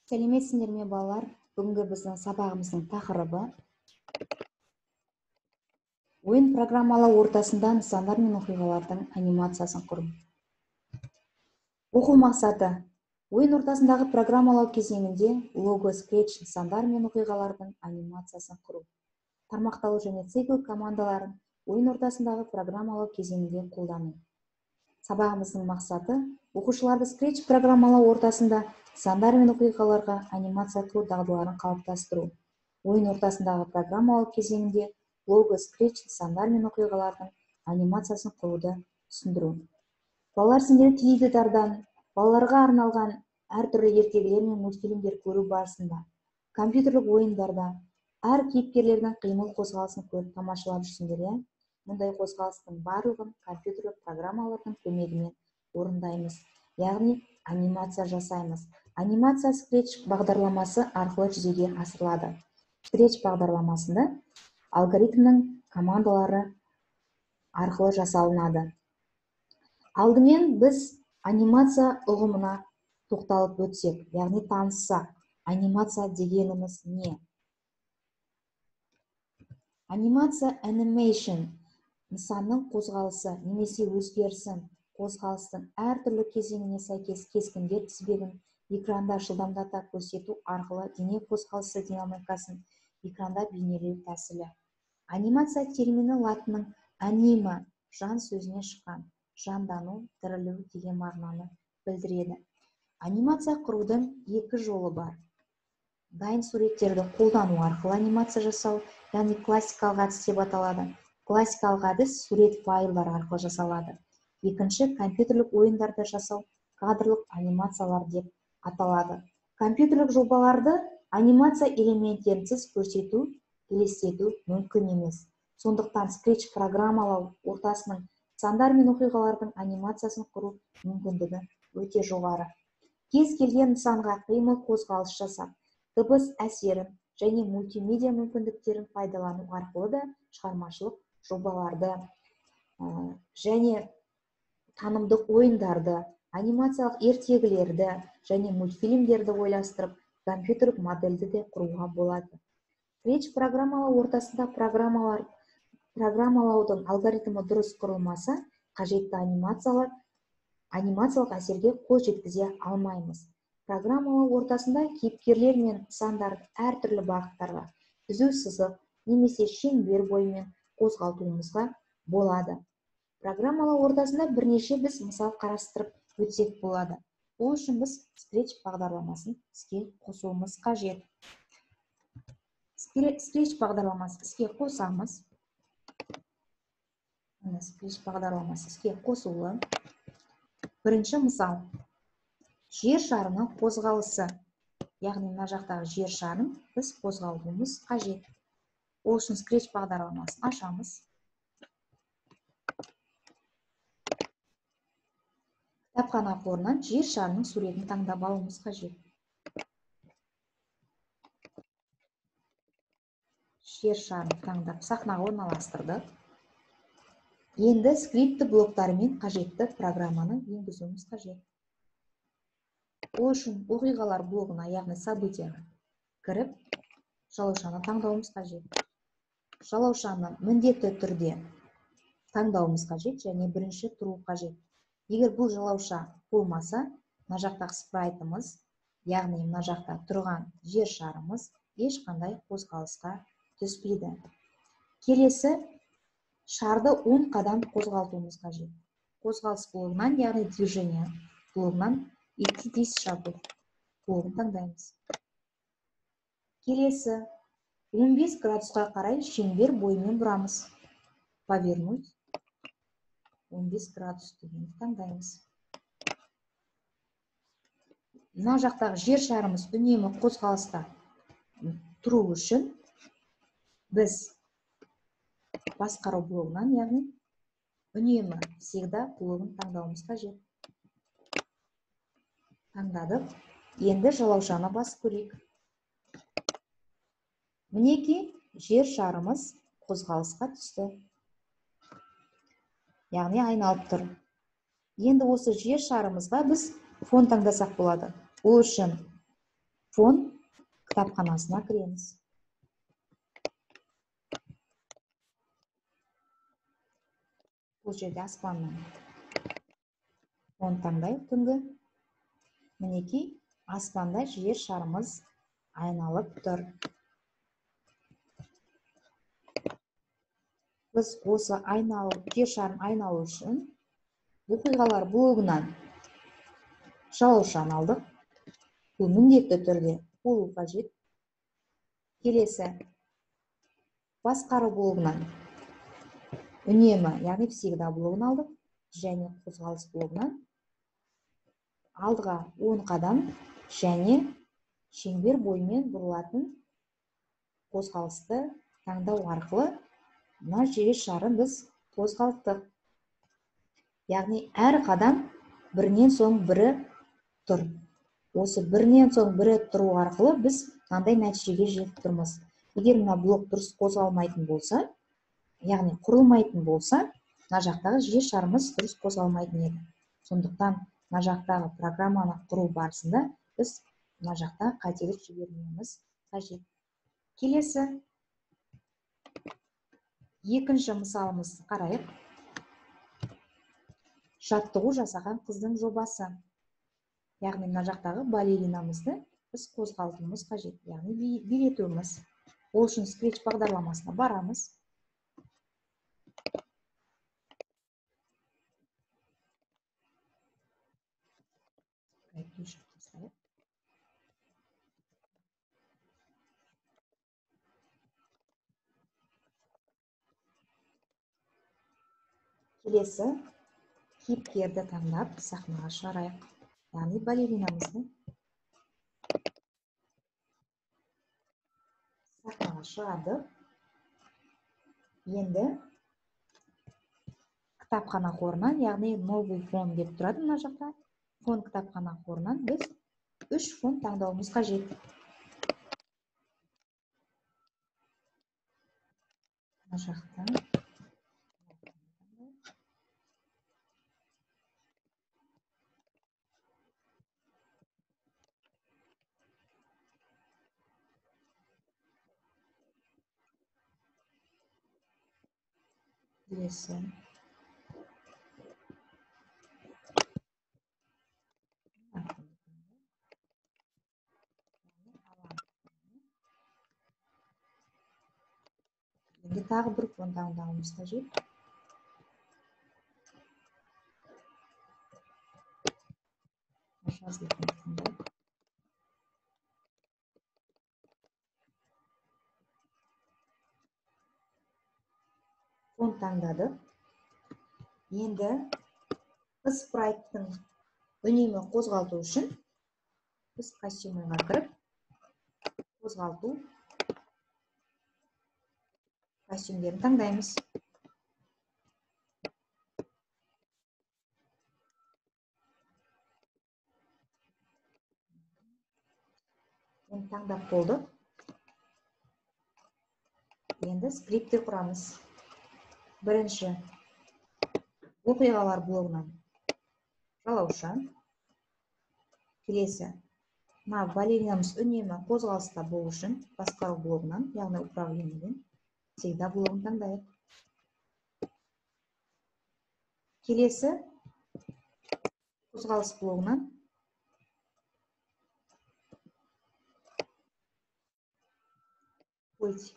Сәлеметсіңдер ме, балалар? Бүгінгі біздің сабағымыздың тақырыбы ойын программалау ортасында нысандар мен оқиғалардың анимациясын құру. Оқу мақсаты: ойын ортасындағы программалау кезеңінде лого, скретч нысандар мен оқиғалардың анимациясын құру. Тармақталу және цикл командаларын ойын ортасындағы программалау кезеңінде қолдану. Сабағымыздың мақсаты: оқушыларды скретч программалау ортасында нысандар мен оқиғаларға анимация құру дағдыларын қалыптастыру. Ойын ортасындағы программалау кезеңінде лого, скретч нысандар мен оқиғалардың анимациясын құруды түсіндіру. Балалар, сендер теледидардан балаларға арналған әртүрлі ертегілер мен мультфильмдер көру барысында, компьютерлік ойындарда әр кейіпкерлердің қимыл қозғалысын көріп тамашалап жүрсіңдер, иә? Мұндай қозғалыстың барлығын компьютерлік программалардың көмегімен орындаймыз, яғни анимация жасаймыз. Анимация Scratch бағдарламасы арқылы жүзеге асырылады. Scratch бағдарламасында алгоритмнің командалары арқылы жасалынады. Алдымен біз анимация ұғымына тоқталып өтсек, яғни таныссақ, анимация дегеніміз не? Анимация animation нысанның қозғалысы немесе өзгерісін, қозғалыстың әртүрлі кезеңіне сәйкес кескіндер тізбегін экранда жылдамдата көрсету арқылы дене қозғалысы динамикасын экранда бейнелеу тәсілі. Анимация термині латынның анима жан сөзінен шыққан, жандану, тірілу деген мағынаны білдіреді. Анимация құрудың екі жолы бар. Дайын суреттерді қолдану арқылы анимация жасау, яғни классикалық әдіс деп аталады. Классикалық әдіс сурет файлдары арқылы жасалады. Екінші, компьютерлік ойындарды жасау кадрлық анимациялар деп аталады. Компьютерлік жобаларды анимация элементтерінсіз көрсету, елестету мүмкін емес. Сондықтан Scratch программалау ортасының нысандар мен оқиғалардың анимациясын құру мүмкіндігі өте жоғары. Кез келген нысанға қимыл қозғалыс жасап, дыбыс әсерін және мультимедиа мүмкіндіктерін пайдалану арқылы да шығармашылық жобаларды және танымдық ойындарды, анимациялық ертегілерді және мультфильмдерді ойластырып, компьютерлік модельді де құруға болады. Scratch программалау ортасында программалаудың алгоритмі дұрыс құрылмаса, қажетті анимациялық әсерге қол жеткізе алмаймыз. Программалау ортасында кейіпкерлер мен нысандарды әртүрлі бағыттарға түзу сызық немесе шеңбер бойымен қозғалтуымызға болады. Программалау ортасында бірнеше біз мысал қарастырып өтсек болады. Ол үшін біз Scratch бағдарламасын іске қосуымыз қажет. Scratch бағдарламасын іске қосамыз. Scratch бағдарламасы іске қосулы. Бірінші мысал. Жер шарының қозғалысы. Яғни мына жақтағы жер шарын біз қозғалтуымыз қажет. Ол үшін Scratch бағдарламасын ашамыз. Кітапхана қорынан жер шарының суретін таңдап алуымыз қажет. Жер шарын таңдап сахнаға орналастырдық. Енді скрипті блоктарымен қажетті программаны енгізуіміз қажет. Ол үшін оқиғалар блогына, яғни событияға кіріп, жалаушаны таңдауымыз қажет. Жалаушаны міндетті түрде таңдауымыз қажет және бірінші тұру қажет. Егер бұл жалауша болмаса, мына жақтағы спрайтымыз, яғни мына жақта тұрған жер шарымыз ешқандай қозғалысқа түспейді. Келесі шарды 10 қадам қозғалтуымыз қажет. Қозғалыс блогынан, яғни движение блогынан идти 10 шагов блогын таңдаймыз. Келесі 15 градусқа қарай шеңбер бойымен бұрамыз. Повернуть 15 градус дегенді таңдаймыз. Мына жақтағы жер шарымыз үнемі қозғалыста тұру үшін біз басқару блогынан, яғни үнемі всегда блогын таңдауымыз қажет. Таңдадық. Енді жалаушаны басып көрейік. Мінекей жер шарымыз қозғалысқа түсті. Яғни айналып тұр. Енді осы жер шарымызға біз фон таңдасақ болады. Ол үшін Фон кітапханасына кіреміз. Бұл жерде аспанның фон таңдайық түнгі. Мінекей, аспанда жер шарымыз айналып тұр. Біз осы жер шарын айналу үшін оқиғалар блогынан жалаушаны алдық. Бұл міндетті түрде болу қажет. Келесі басқару блогынан үнемі, яғни всегда блогын алдық, және қозғалыс блогынан алдыға 10 қадам және шеңбер бойымен бұрылатын қозғалысты таңдау арқылы мына жер шарын біз қозғалттық. Яғни әр қадам бірінен соң бірі тұр. Осы бірінен соң бірі тұру арқылы біз қандай нәтижеге жетіп тұрмыз. Егер мына блок дұрыс қозғалмайтын болса, яғни құрылмайтын болса, мына жақтағы жер шарымыз дұрыс қозғалмайтын еді. Сондықтан мына жақтағы программаны құру барысында біз мына жақта қателік жібермеуіміз қажет. Келесі екінші мысалымызды қарайық. Жаттығу жасаған қыздың жобасы. Яғни мына жақтағы балеринамызды біз қозғалтуымыз қажет, яғни билетуіміз. Ол үшін Scratch бағдарламасына барамыз. Келесі кейіпкерді таңдап сахнаға шығарайық. Яғни балеринамызды сахнаға шығардық. Енді кітапхана қорынан, яғни новый фон деп тұрады мына жақта. Фон кітапхана қорынан біз 3 фон таңдауымыз қажет. Мына жақта келесі енді тағы бір фон таңдауымыз қажет. Фон таңдадық. Енді қыз спрайттың үнемі қозғалту үшін біз костюмға кіріп қозғалту костюмдерін таңдаймыз. Енді таңдап болдық. Енді скриптті құрамыз. Бірінші оқиғалар блогынан жалауша. Келесі мына балеринамыз үнемі қозғалыста болу үшін басқару блогынан, яғни управлениеден всегда блогын таңдайық. Келесі қозғалыс блогынан путь.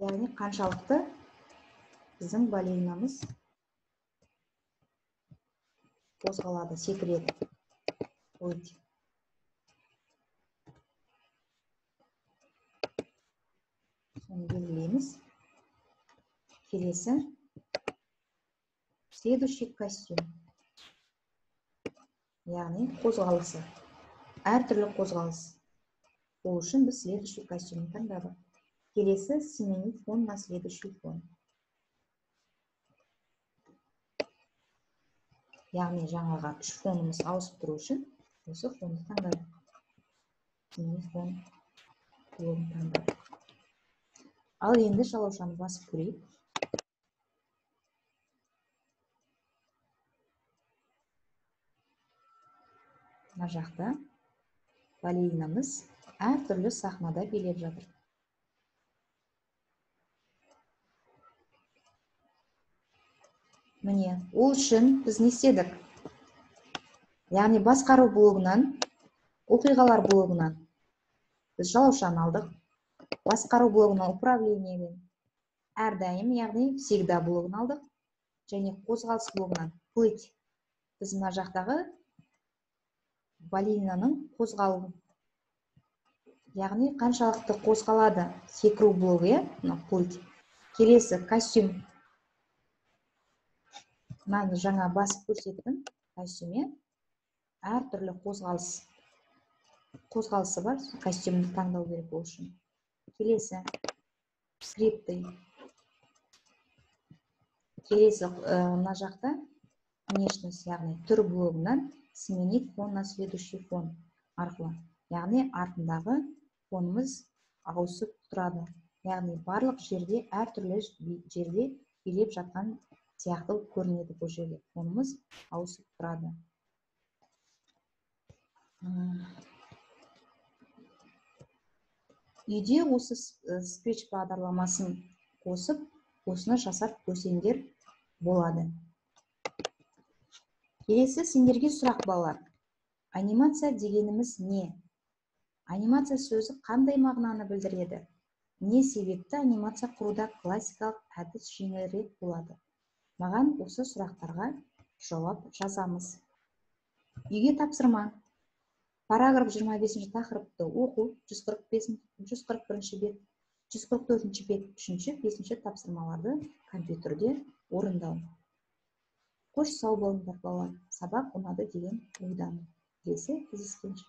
Яғни қаншалықты біздің балеринамыз қозғалады, секіреді. Өте. Соны белгілейміз. Келесі следующий костюм. Яғни қозғалысы. Әртүрлі қозғалыс. Ол үшін біз следующий костюмін таңдадық. Келесі сменить фон на следующий фон. Яғни жаңағы үш фонымыз ауысып тұру үшін осы фонды таңдадық. Сменить фон блогын таңдадық. Ал енді жалаушаны басып көрейік. Мына жақта балеринамыз әртүрлі сахнада билеп жатыр. Міне, ол үшін біз не істедік? Яғни басқару блогынан, оқиғалар блогынан біз жалаушаны алдық. Басқару блогынан управлениеден әрдайым, яғни всегда блогын алдық. Және қозғалыс блогынан плыть. Біз мына жақтағы балеринаның қозғалуы, яғни қаншалықты қозғалады, секіру блогы, иә, мына плыть. Келесі костюм. Мынаны жаңа басып көрсеттім. Костюме әртүрлі қозғалысы бар. Костюмді таңдау керек ол үшін. Келесі скрипты. Келесі мына жақта внешность, яғни түр блогынан сменить фон на следующий фон арқылы, яғни артындағы фонымыз ауысып тұрады. Яғни барлық жерде әртүрлі жерде билеп жатқан сияқты көрінеді бұл жерде. Фонымыз ауысып тұрады. Үйде осы Scratch бағдарламасын қосып, осыны жасап көрсеңдер болады. Келесі сендерге сұрақ, балалар. Анимация дегеніміз не? Анимация сөзі қандай мағынаны білдіреді? Не себепті анимация құруда классикалық әдіс жеңілірек болады? Маған осы сұрақтарға жауап жазамыз. Үйге тапсырма. Параграф 25-ші тақырыпты оқу, 141-ші бет, 144-ші бет, 3-ші, 5-ші тапсырмаларды компьютерде орындау. Қош, сау болыңдар, балалар. Сабақ ұнады деген ойдамын. Келесі кездескенше.